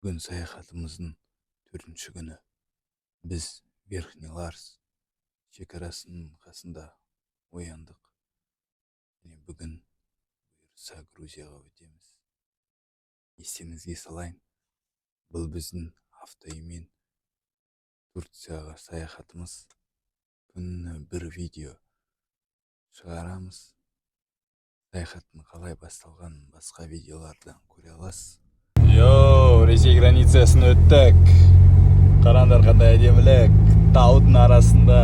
Бүгін саяхатымыздың төртінші күні. Біз Верхний Ларс шекарасының қасында ояндық. Және бүгін, бұйырса, Грузияға өтеміз. Естеріңізге салайын, бұл біздің автоүймен Турцияға саяхатымыз. Күніне бір видео шығарамыз. Саяхаттың қалай басталғанын басқа видеолардан көре аласыз. Йоу, Ресей границасын өттік. Қараңдар, қандай әдемілік. Таудың арасында.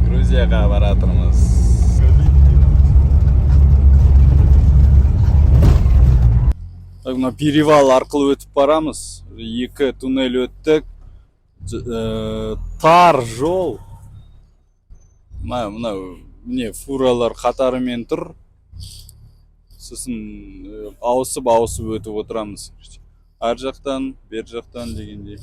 Грузияға баратырмыз. Так, мына перевал арқылы өтіп барамыз. Екі туннель өттік. Тар жол. Мына міне, фуралар қатарымен тұр. Сосын ауысып ауысып өтіп отырамыз, ар жақтан, бер жақтан дегендей.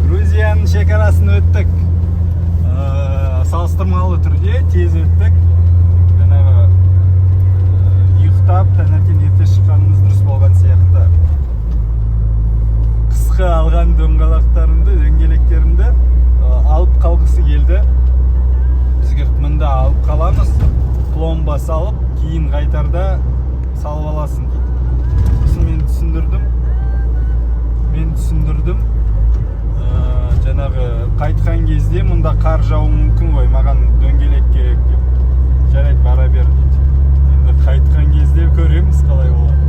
Грузияның шекарасын өттік. Салыстырмалы түрде тез өттік. Жаңағы ұйықтап, таңертең ерте шыққанымыз дұрыс болған сияқты. Қысқы алған доңғалақтарымды, дөңгелектерімді алып қалғысы келді. Бізге мында алып қаламыз, пломба салып, кейін қайтарда салып аласың дейді. Сосын мен түсіндірдім. Жаңағы қайтқан кезде мұнда қар жаууы мүмкін ғой, маған дөңгелек керек деп. Жарайды, бара бер дейді. Енді қайтқан кезде көреміз, қалай болады.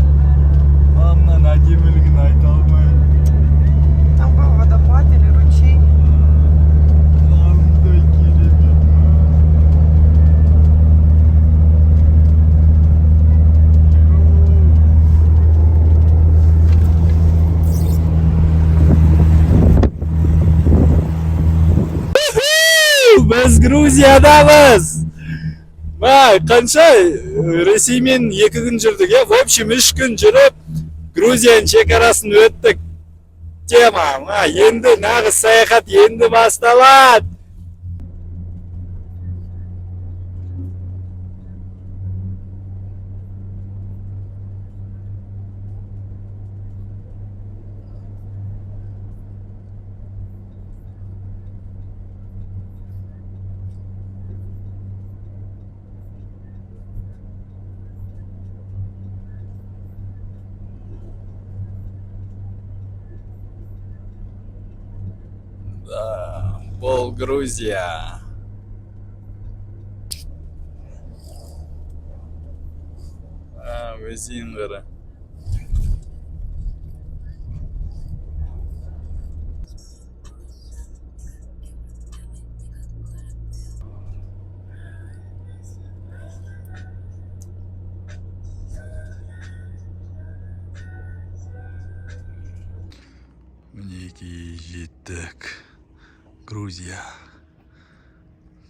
Мынаның әдемілігін айта алмаймын. Там был водопад или ручей. Қандай керемет! Біз Грузиядамыз. Ма, қанша Ресеймен 2 күн жүрдік, иә? В общем, 3 күн жүріп, Грузияның шекарасын өттік. Тема, ма, енді нағыз саяхат енді басталады. Да, бұл Грузия. А, өзен қара. Мінекей, жеттік. Грузия.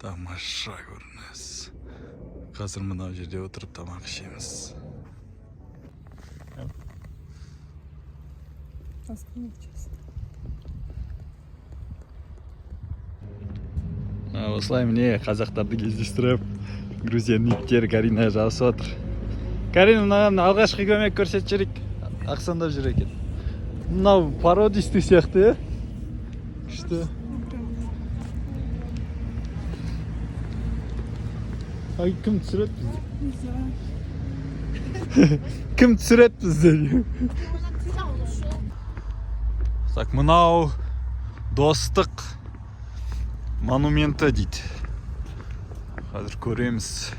Тамаша көрініс. Қазір мынау жерде отырып тамақ ішеміз. Остановитесь. Осылай, міне, қазақтарды кездестіріп, Грузияның иттері Карина жабысып отыр. Карина, мынаған алғашқы көмек көрсетіп жіберейік. Ақсаңдап жүр екен. Мынау породистый сияқты, иә, күшті. А кім түсіреді бізді? Не знаю. Кім түсіреді бізді? Так, мынау достық монументі дейді. Қазір көреміз.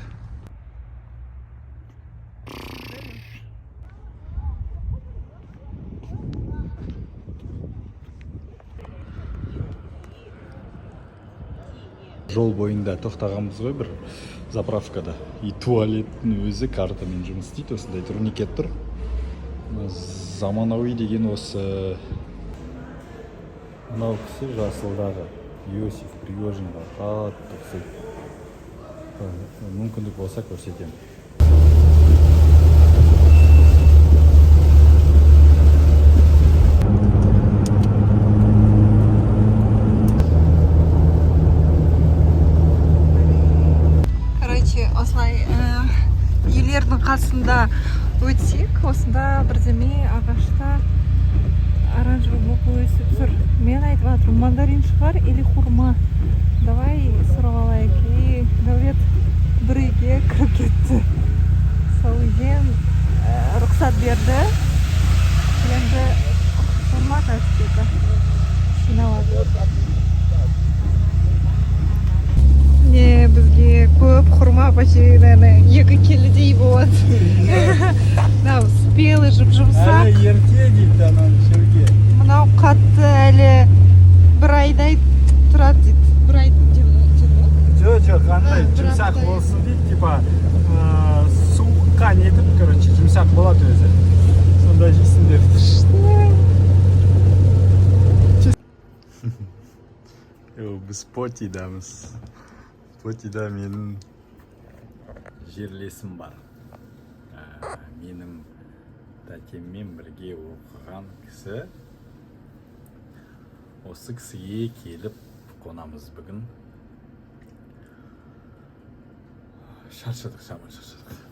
Жол бойында тоқтағанбыз ғой бір заправкада, и туалеттің өзі картамен жұмыс істейді. Осындай турникет тұр. Мына заманауи деген осы. Мынау кісі жасылдағы Иосиф Пригожинға қатты ұқсайды. Мүмкіндік болса, көрсетемін. қасында өтсек, осында бірдеме ағашта оранжевый болып өсіп тұр. Мен айтып жатырмын, мандарин шығар или хурма. Давай сұрап алайық. И Дәулет бір үйге кіріп кетті. Сол үйден рұқсат берді. Енді хурма, кажется, это жиналады. Не, бізге көп хурма, почти, наверное, 2 келідей болады. Мынау спелый, жұп жұмсақ. Әлі ерте дейді ананы жеуге. Мынау қатты, әлі бір айдай тұрады дейді. Бір ай деді ғой? Жоқ, андай А, бір жұмсақ апта. болсын дейді, типа суыққа нетіп, короче, жұмсақ болады өзі. Сонда жейсіңдер. Күшті. Біз Потидамыз. Потида менің жерлесім бар. Менің тәтеммен бірге оқыған кісі. Осы кісіге келіп қонамыз бүгін. Шаршадық, жаман шаршадық.